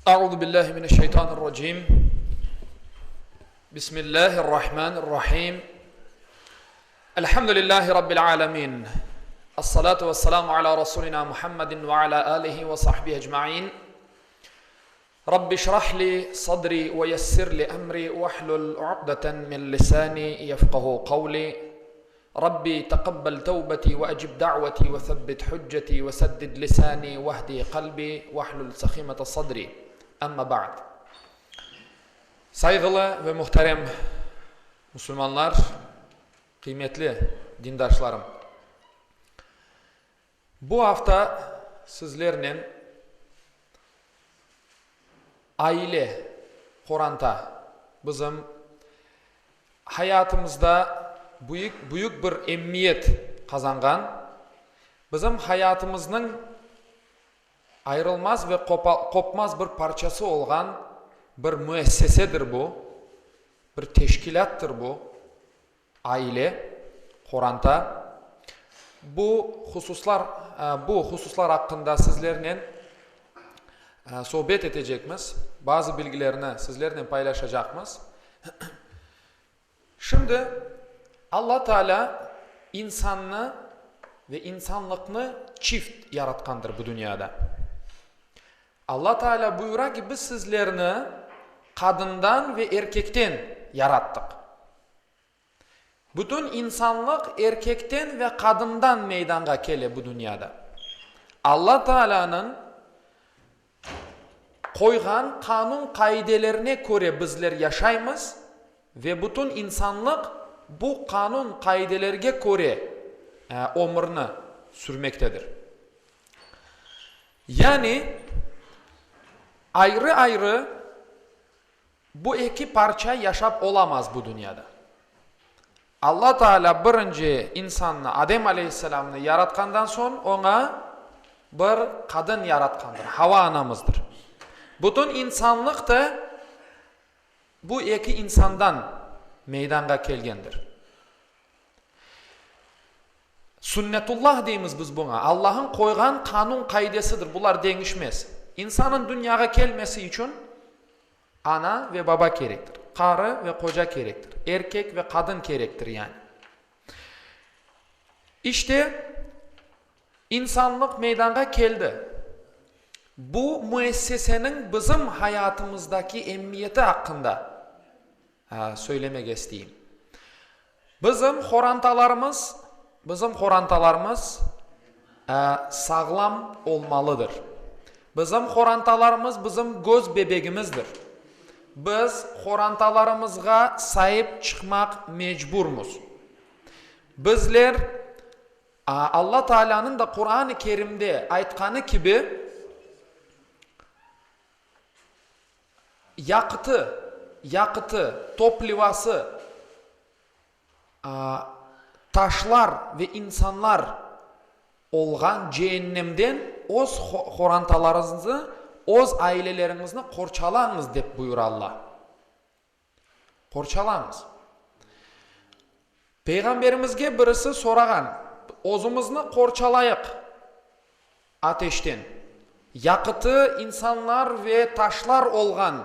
Euzu billahi mineşşeytanirracim. Bismillahirrahmanirrahim. Elhamdülillahi rabbil alamin. Esselatu vesselamu ala rasulina Muhammedin ve ala alihi ve sahbihi ecmaîn. Rabbi şrah li sadri ve yessir li emri vehlul uqdeten min lisani yefqahu kavli. Rabbi teqabbel tevbeti ve ecib da'veti ve sebbit hücceti ve seddid lisani vehdi kalbi vehlul sahimete sadri. Amma ba'd. Sayğılı ve muhterem musulmanlar, qıymetli dindaşlarım! Bu afta sizlernen aile, qoranta, bizim hayatımızda büyük, büyük bir emmiyet qazanğan, bizim hayatımıznıñ ayrılmaz ve qopmaz bir parçası olğan bir müessesedir bu, bir teşkilâttır bu. Aile, qoranta, bu hususlar, bu hususlar aqqında sizlernen sohbet etecekmiz, bazı bilgilerni sizlernen paylaşacaqmız. Şimdi Alla Teala insannı ve insanlıqnı çift yaratqandır bu dünyada. Alla Teala buyura ki, biz sizlerni qadından ve erkekten yarattıq. Bütün insanlıq erkekten ve qadından meydanğa kele bu dünyada. Alla Taalanıñ qoyğan qanun-qaidelerine köre bizler yaşaymız ve bütün insanlıq bu qanun-qaidelerge köre ömürni sürmektedir. Yani, ayrı-ayrı Bu eki parça yaşap olamaz bu dünyada. Alla Teala birinci insannı, Adem aleyhisselamnı yaratqandan soñ oña bir qadın yaratqandır, Hava anamızdır. Bütün insanlıq da bu eki insandan meydanğa kelgendir. Sünnetullah deymiz biz buña, Allah'ın qoyğan qanun-qaidesidir, bular deñişmez. İnsanın dünyağa kelmesi içün ana ve baba kerektir, qarı ve qoca kerektir, erkek ve qadın kerektir yani. İşte, insanlıq meydanğa keldi. Bu müesseseniñ bizim hayatımızdaki emmiyeti aqqında söylemege isteyim. Bizim horantalarımız, bizim horantalarımız sağlam olmalıdır. Bizim horantalarımız bizim göz bebegimizdir. Biz horantalarımızğa saip çıqmaq mecburmız. Bizler Alla Taalânıñ da Quran-ı Kerimde aytqanı kibi, Yaqıtı, yaqıtı, toplivası, taşlar ve insanlar olğan ceennemden öz horantalarıñıznı, öz aileleriñizni qorçalañız, dep buyura Alla. Qorçalañız. Peyğamberimizge birisi sorağan, Özümizni qorçalayıq ateşten, yaqıtı insanlar ve taşlar olğan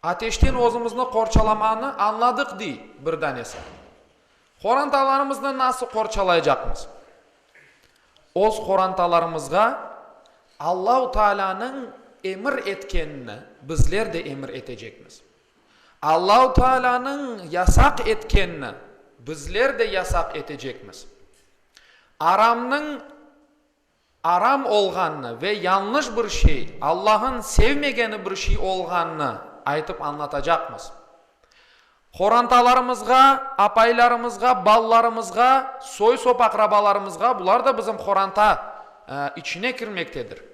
ateşten özümizni qorçalamanı añladıq, dey bir danesi. Qorantalarımıznı nasıl qorçalaycaqmız? Öz qorantalarımızğa Allahu Taalânıñ emir etkenini bizler de emir etecekmiz. Allahu Taalânıñ yasaq etkenini bizler de yasaq etecekmiz. Aramnıñ aram olğanını ve yañlış bir şey, Allah'ın sevmegeni bir şey olğanını aytıp añlatacaqmız. Qorantalarımızğa, apaylarımızğa, balalarımızğa, soy-sop aqrabalarımızğa, bular da bizim qoranta içine kirmektedir,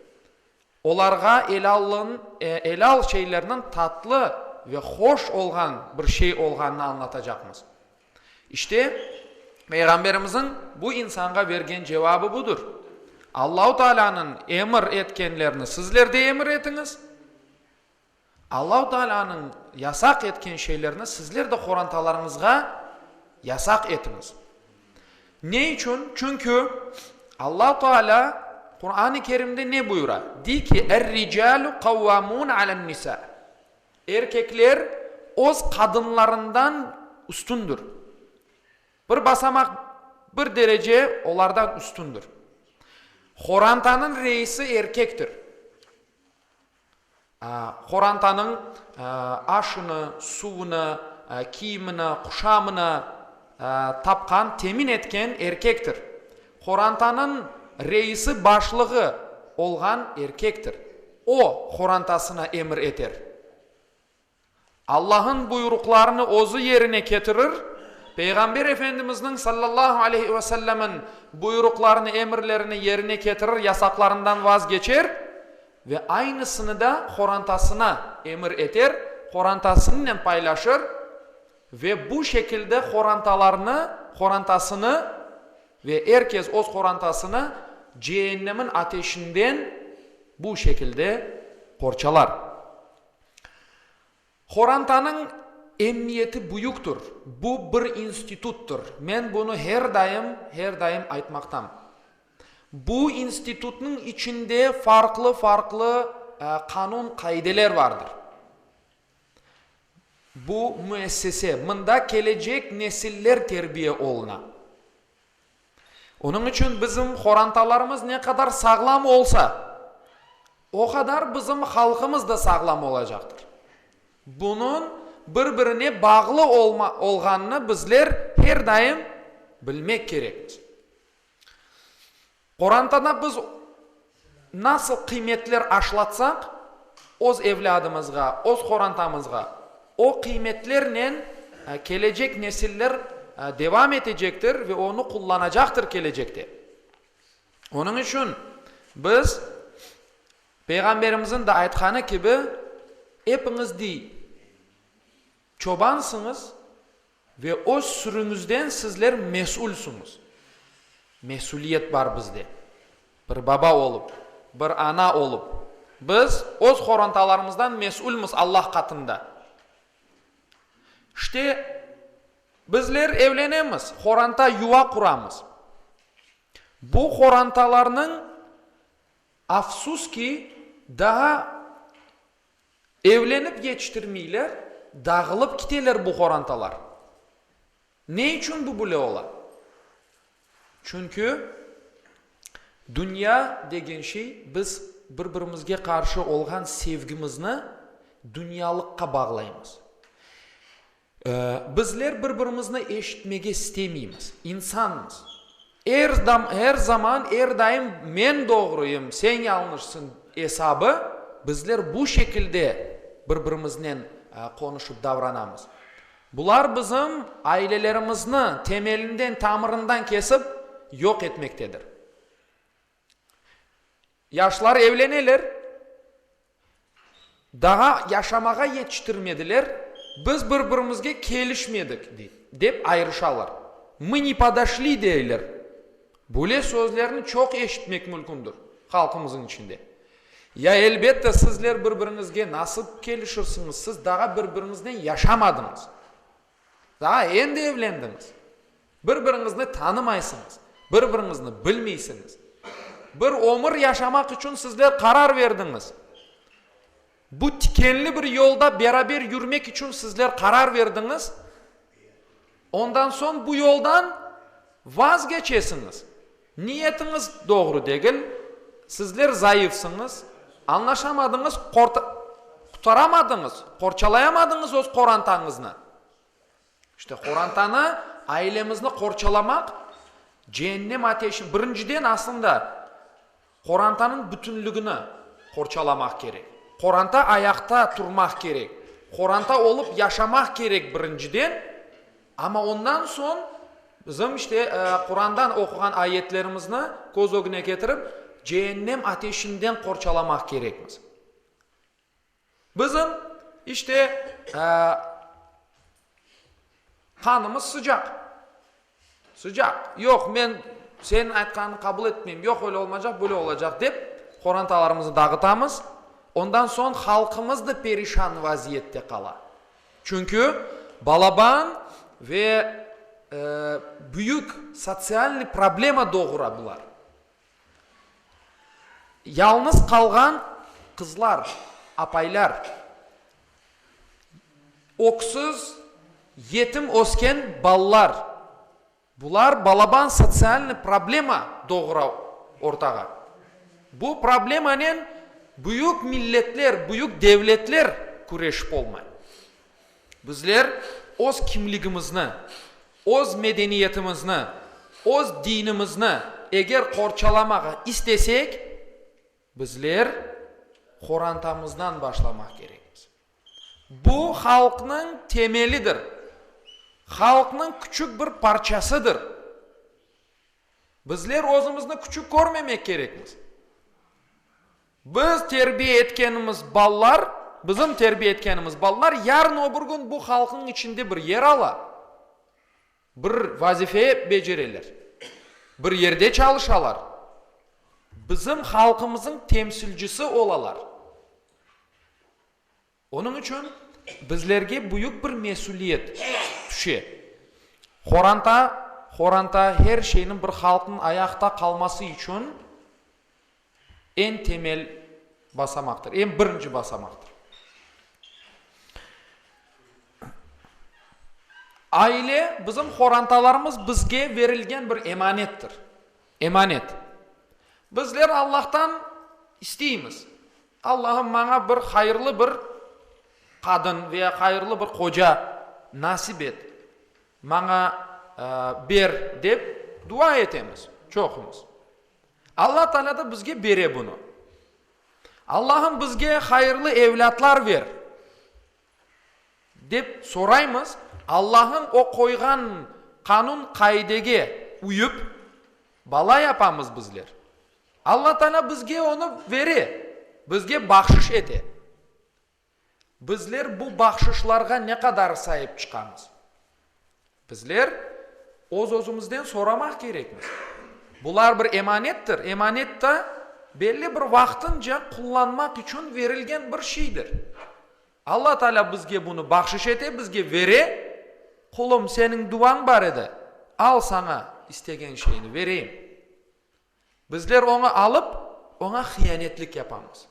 olarğa elâllığın, elâl şeylerniñ tatlı ve hoş olğan bir şey olğanını añlatacaqmız. İşte, Peyğamberimizniñ bu insanğa bergen cevabı budır, Allahu Taalânıñ emir etkenlerini sizler de emir etiñiz, Allahu Taalânıñ yasaq etken şeylerni sizler de qorantalarıñızğa yasaq etiñiz. Ne içün? Çünki Allahu Taalâ. Quran-ı Kerimde ne buyura? Dey ki, Er-ricalu qavvamun alen-nisa. Erkekler öz qadınlarından üstündir. Bir basamaq, bir derece olardan üstündir. Horantanıñ reisi erkektir. Horantanıñ aşını, suvını, kiyimini, quşamını tapqan, temin etken erkektir. Horantanıñ reisi, başlığı olğan erkektir. O, horantasına emir eter. Allah'ın buyruqlarını özü yerine ketirir, Peyğamber Efendimizniñ sallallahu aleyhi ve sellemin buyruqlarını, emirlerini yerine ketirir, yasaqlarından vazgeçer ve aynısını da horantasına emir eter, horantasınen paylaşır ve bu şekilde horantalarnı, horantasını ve er kes öz horantasını ceennemin ateşinden bu şekilde qorçalar. Qorantanıñ emiyeti büyüktir, bu bir instituttır, men bunı her daim, her daim aytmaqtam. Bu institutnıñ içinde farqlı-farqlı qanun-qaideler vardır. Bu müessese, mında kelecek nesiller terbiye oluna. Onıñ içün bizim qorantalarımız ne qadar sağlam olsa, o qadar bizim halqımız da sağlam olacaqtır. Bunıñ bir-birine bağlı olğanını bizler her daim bilmek kerekmiz. Qorantada biz nasıl qıymetler aşlatsaq, öz evlâdımızğa, öz qorantamızğa, o qıymetlernen kelecek nesiller devam etecektir ve onı qullanacaqtır kelecekte. Onıñ içün biz, Peyğamberimizniñ de aytqanı kibi, epiñiz dey, çobansıñız, Ve öz sürüñizden sizler mesülsiñiz. Mesüliyet bar bizde. Bir baba olıp, bir ana olıp, biz öz qorantalarımızdan mesülmiz Allah qatında. İşte, bizler evlenemiz, qoranta, yuva quramız. Bu qorantalarnıñ, afsus ki, daa Evlenip yetiştirmeyler, dağılıp kiteler bu qorantalar. Ne içün bu böyle ola? Çünki dünya degen şey, biz bir-birimizge qarşı olğan sevgimizni dünyalıqqa bağlaymız. Bizler bir-birimizni eşitmege istemeymiz. İnsanmız. Er er zaman, er daim men doğruyım, sen yañlışsıñ esabı, bizler bu şekilde bir-birimiznen qonuşıp davranamız. Bular bizim ailelerimizni temelinden, tamırından kesip yoq etmektedir. Yaşlar evleneler, daa yaşamağa yetiştirmediler, biz bir-birimizge kelişmedik, dey, dep ayırışalar. Mı ne podoşli, deyler. Böyle sözlerni çoq eşitmek mülkündür halqımızın içinde. Ya, elbette, sizler bir-biriñizge nasıl kelişirsiñiz, siz daa bir-biriñiznen yaşamadıñız. Daa endi evlendiñiz. Bir-biriñizni tanımaysıñız, bir-biriñizni bilmeysiñiz. Bir ömür yaşamaq içün sizler qarar berdiñiz. Bu tikenli bir yolda beraber yürmek içün sizler qarar berdiñiz. Ondan soñ bu yoldan vazgeçesiñiz. Niyetiñiz doğru degil, sizler zayıfsıñız, añlaşamadıñız, qurtaramadıñız, qorçalayamadıñız öz qorantañıznı. İşte, qorantanı, ailemizni qorçalamaq, ceennem ateşi, birinciden, aslında, qorantanıñ bütünligini qorçalamaq kerek. Qoranta ayaqta turmaq kerek. Qoranta olıp yaşamaq kerek birinciden, amma ondan soñ bizim, işte, Qurandan oquğan ayetlerimizni köz ögüne ketirip, ceennem ateşinden qorçalamaq kerekmiz. Bizim, işte, qanımız sıcaq. Sıcaq. Yoq, men seniñ aytqanıñnı qabul etmeyim, yoq, öyle olmaycaq, böyle olacaq, dep, qorantalarımıznı dağıtamız. Ondan soñ halqımız da perişan vaziyette qala. Çünki balaban ve büyük sotsialnıy problema doğura bular. Yalnız qalğan qızlar, apaylar, öksüz, yetim ösken ballar, bular balaban sotsialnıy problema doğura ortağa. Bu problemanen büyük milletler, büyük devletler küreşip olmay. Bizler öz kimligimizni, öz medeniyetimizni, öz dinimizni eger qorçalamağa istesek, bizler qorantamızdan başlamaq kerekmiz. Bu halqnıñ temelidir, halqnıñ küçük bir parçasıdır. Bizler özümizni küçük körmemek kerekmiz. Biz terbiye etkenimiz ballar, bizim terbiye etkenimiz ballar yarın o bir kün bu halqnıñ içinde bir yer ala, bir vazife becereler, bir yerde çalışalar, bizim halqımızıñ temsilcisi olalar. Onıñ içün bizlerge büyük bir mesüliyet tüşe. Qoranta, qoranta her şeyniñ bir halqnıñ ayaqta qalması içün eñ temel basamaqtır, eñ birinci basamaqtır. Aile, bizim qorantalarımız bizge verilgen bir emanettir. Emanet. Bizler Allahtan isteymiz, Allahım maña bir hayırlı bir qadın veya hayırlı bir qoca nasip et, maña ber dep dua etemiz çoqumız. Alla Taalâ da bizge bere bunı. Allahım bizge hayırlı evlâtlar ver Dep soraymız, Allah'ın o qoyğan qanun-qaidege uyıp, bala yapamız bizler. Alla Teala bizge onı vere, bizge bahşış ete. Bizler bu bahşışlarğa ne qadar saip çıqamız? Bizler öz-özümizden soramaq kerekmiz. Bular bir emanettir, emanet da belli bir vaqtınca qullanmaq içün verilgen bir şeydir. Alla Teala bizge bunı bahşış ete, bizge vere, Qulum, seniñ duañ bar edi, al saña istegen şeyni, vereyim. Bizler oñı alıp, oña hıyanetlik yapamız.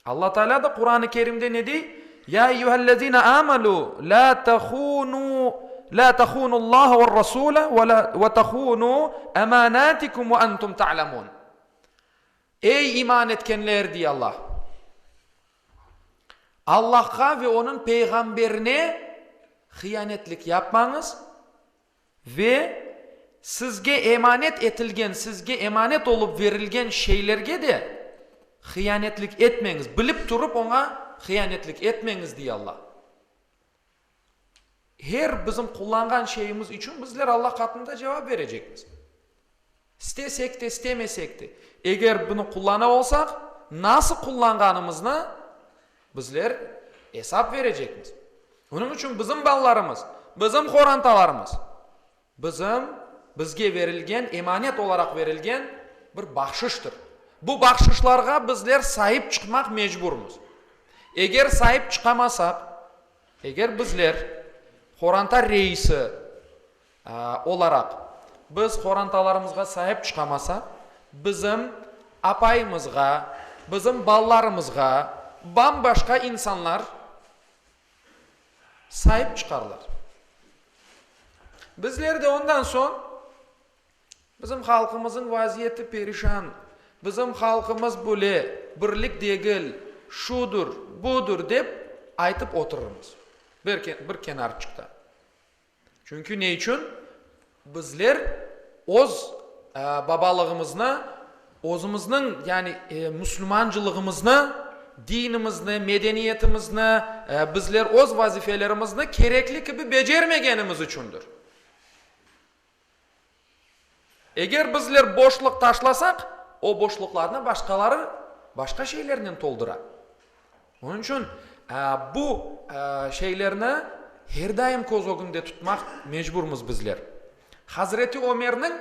Alla Teala da Quran-ı Kerimde ne dey? Ya eyyühellezine amenü, la tehunu, la tehunullaha ve'r-rasule ve tehunu emanatikum ve entum ta'lemun. Ey iman etkenler, dey Alla, Allahqa ve Onıñ peyğamberine hıyanetlik yapmañız ve sizge emanet etilgen, sizge emanet olıp verilgen şeylerge de hıyanetlik etmeñiz, bilip turıp oña hıyanetlik etmeñiz, dey Alla. Her bizim qullanğan şeyimiz içün bizler Alla qatında cevap berecekmiz. İstesek de, istemesek de. Eger bunı qullana olsaq, nasıl qullanğanımıznı bizler esap berecekmiz. Onıñ içün bizim balalarımız, bizim qorantalarımız, bizim, bizge berilgen, emanet olaraq berilgen bir bahşıştır. Bu bahşışlarğa bizler saip çıqmaq mecburmız. Eger saip çıqamasaq, eger bizler qoranta reisi olaraq biz qorantalarımızğa saip çıqamasaq, bizim apayımızğa, bizim balalarımızğa bam-başqa insanlar saip çıqarlar. Bizler de ondan soñ bizim halqımızıñ vaziyeti perişan, bizim halqımız böyle birlik degil, şudur, budur dep aytıp oturırmız bir kenarçıqta. Çünki ne içün? Bizler öz babalığımıznı, özümizniñ, yani müslümancılığımıznı, dinimizni, medeniyetimizni, bizler öz vazifelerimizni kerekli kibi becermegenimiz içündir. Eger bizler boşluq taşlasaq, o boşluqlarnı başqaları başqa şeylernen toldura. Onıñ içün bu şeylerni her daim köz ögünde tutmaq mecburmız bizler. Hazreti Ömerniñ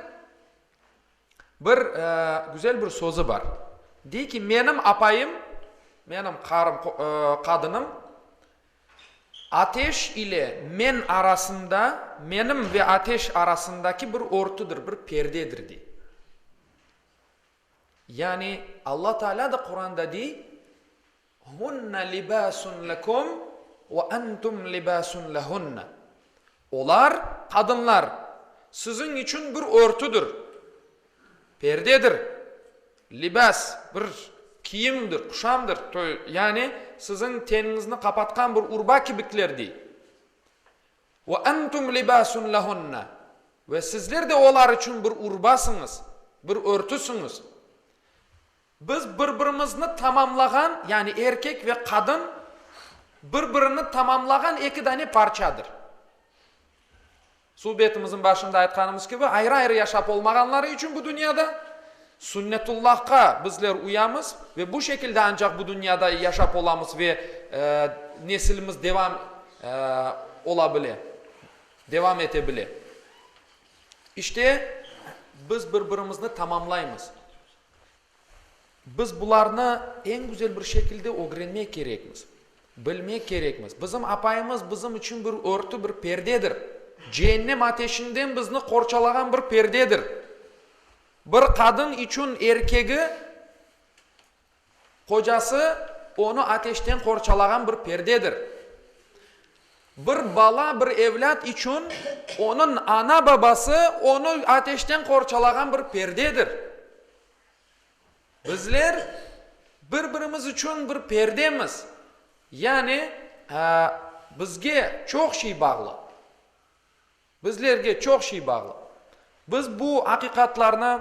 bir güzel bir sözü bar. Dey ki, menim apayım, menim qarım, qadınım Ateş ile men arasında, menim ve ateş arasındaki bir örtüdir, bir perdedir, dey. Yani Alla Teala da Quranda dey, Hunne libâsun lekum ve entum libâsun lehunne. Olar, qadınlar, siziñ içün bir örtüdir, perdedir, libâs, bir kiyimdir, quşamdır, yani siziñ teniñizni qapatqan bir urba kibikler, dey. Ve entum libâsun lehunne, ve sizler de olar içün bir urbasıñız, bir örtüsiñiz. Biz bir-birimizni tamamlağan, yani erkek ve qadın bir-birini tamamlağan eki dane parçadır. Suhbetimizniñ başında aytqanımız kibi, ayrı-ayrı yaşap olmağanları içün bu dünyada sünnetullahqa bizler uyamız ve bu şekilde ancaq bu dünyada yaşap olamız ve nesilimiz devam ola bile, devam ete bile. İşte, biz bir-birimizni tamamlaymız. Biz bularnı eñ güzel bir şekilde ögrenmek kerekmiz, bilmek kerekmiz. Bizim apayımız bizim içün bir örtü, bir perdedir. Ceennem ateşinden bizni qorçalağan bir perdedir. Bir qadın içün erkegi, qocası onı ateşten qorçalağan bir perdedir. Bir bala, bir evlât içün onıñ ana-babası onı ateşten qorçalağan bir perdedir. Bizler bir-birimiz içün bir perdemiz. Yani, bizge çoq şey bağlı. Bizlerge çoq şey bağlı. Biz bu aqiqatlarnı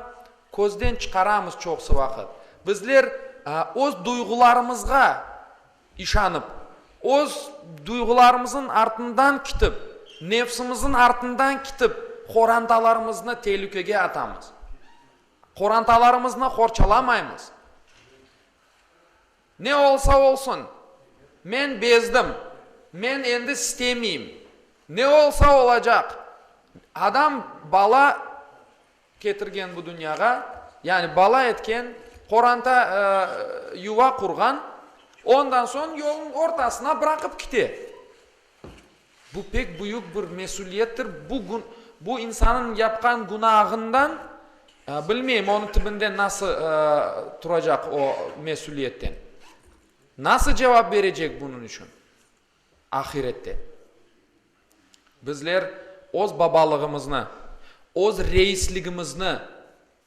közden çıqaramız çoqusı vaqıt. Bizler öz duyğularımızğa işanıp, öz duyğularımızın artından kitip, nefsimizin artından kitip, qorantalarımıznı telükege atamız. Qorantalarımıznı qorçalamaymız. Ne olsa olsun, men bezdim, men endi istemeyim. Ne olsa olacaq. Adam bala ketirgen bu dünyağa, yani bala etken, qoranta, yuva qurğan, ondan soñ yolnıñ ortasına bıraqıp kite. Bu pek büyük bir mesüliyettir. Bu, bu insanıñ yapqan günahından, bilmeyim, onıñ tibinde nasıl turacaq o mesüliyetten. Nasıl cevap berecek bunıñ içün ahirette? Bizler öz babalığımıznı, öz reisligimizni,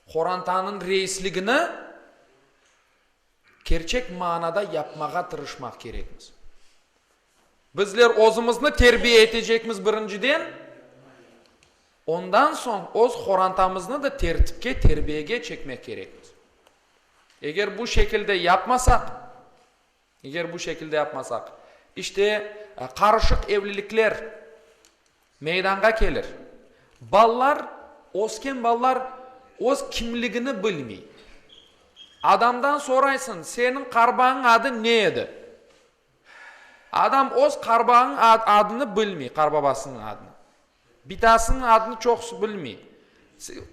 qorantanıñ reisligini kerçek manada yapmağa tırışmaq kerekmiz. Bizler özümizni terbiye etecekmiz birinciden, ondan soñ öz qorantamıznı da tertipke, terbiyege çekmek kerekmiz. Eger bu şekilde yapmasaq, eger bu şekilde yapmasaq, işte, qarışıq evlilikler meydanğa kelir. Balalar, ösken balalar öz kimligini bilmey. Adamdan soraysıñ, seniñ qarbañıñ adı ne edi? Adam öz qarbanıñ adını bilmey, qarbabasınıñ adını. Bitasınıñ adını çoqusı bilmey.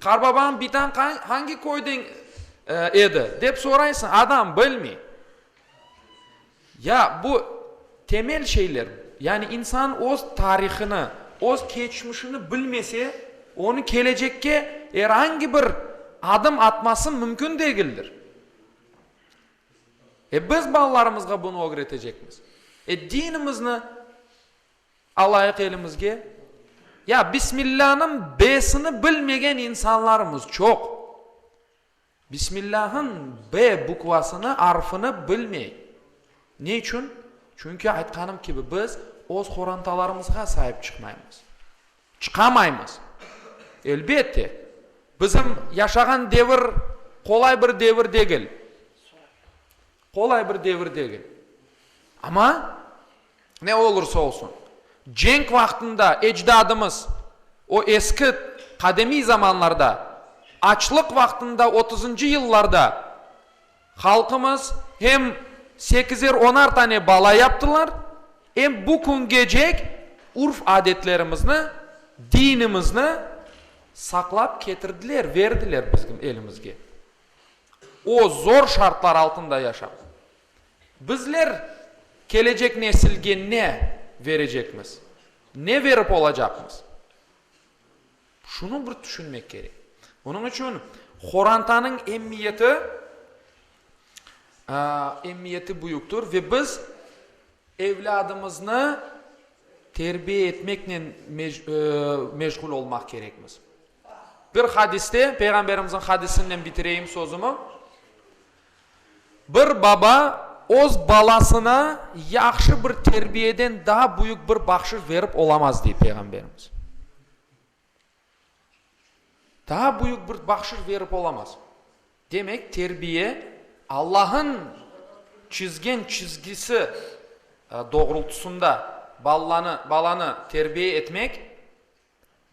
Qarbabañ, bitañ hangi köyden edi, dep soraysıñ, adam bilmey. Ya bu temel şeyler, yani insan öz tarihını, öz keçmişini bilmese, onıñ kelecekke er angi bir adım atması mümkün degildir. E biz balalarımızğa bunı ögretecekmiz. E dinimizni alayıq elimizge. Ya Bismillânıñ B-sini bilmegen insanlarımız çoq. Bismillâhıñ B bukvasını, arfını bilmey. Ne içün? Çünki aytqanım kibi biz öz qorantalarımızğa saip çıqmaymız. Çıqamaymız. Elbette, bizim yaşağan devir qolay bir devir degil. Qolay bir devir degil. Amma ne olursa olsun, cenk vaqtında ecdadımız, o eski qadimiy zamanlarda, açlıq vaqtında otuzıncı yıllarda Halqımız hem sekizer onar tane bala yaptılar, em bu küngecek urf-adetlerimizni, dinimizni saqlap ketirdiler, verdiler bizim elimizge. O zor şartlar altında yaşap. Bizler kelecek nesilge ne verecekmiz? Ne verip olacaqmız? Şunı bir tüşünmek kerek. Onıñ içün qorantanıñ emiyeti. Emiyeti büyüktir ve biz evlâdımıznı terbiye etmeknen meşğul olmaq kerekmiz. Bir hadiste, Peyğamberimizniñ hadisinnen bitireyim sözümi, Bir baba öz balasına yahşı bir terbiyeden daa büyük bir bahşış verip olamaz, dey Peyğamberimiz. Daa büyük bir bahşış verip olamaz. Demek, terbiye Allah'ın çizgen çizgisi doğrultusında ballanı, balanı terbiye etmek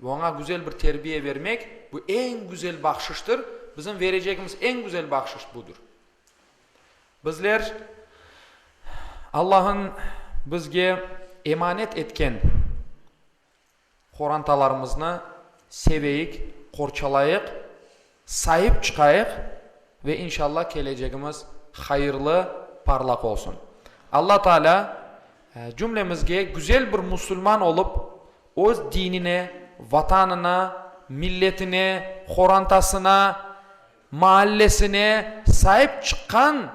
ve oña güzel bir terbiye vermek, bu eñ güzel bahşıştır. Bizim verecegimiz eñ güzel bahşış budır. Bizler Allah'ın bizge emanet etken Qorantalarımıznı seveyik, qorçalayıq, saip çıqayıq ve inşallah kelecegimiz hayırlı, parlaq olsun. Alla Taalâ cümlemizge güzel bir musulman olıp, öz dinine, Vatanına, milletine, qorantasına, maallesine saip çıqqan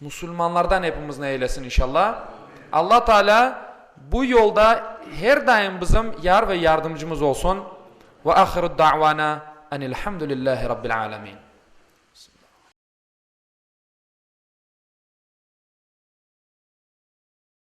musulmanlardan epimizni eylesin inşallah. Alla Taalâ bu yolda her daim bizim yar ve yardımcımız olsun. Ve ahiru da'vana enilhamdülillahi rabbil alemin.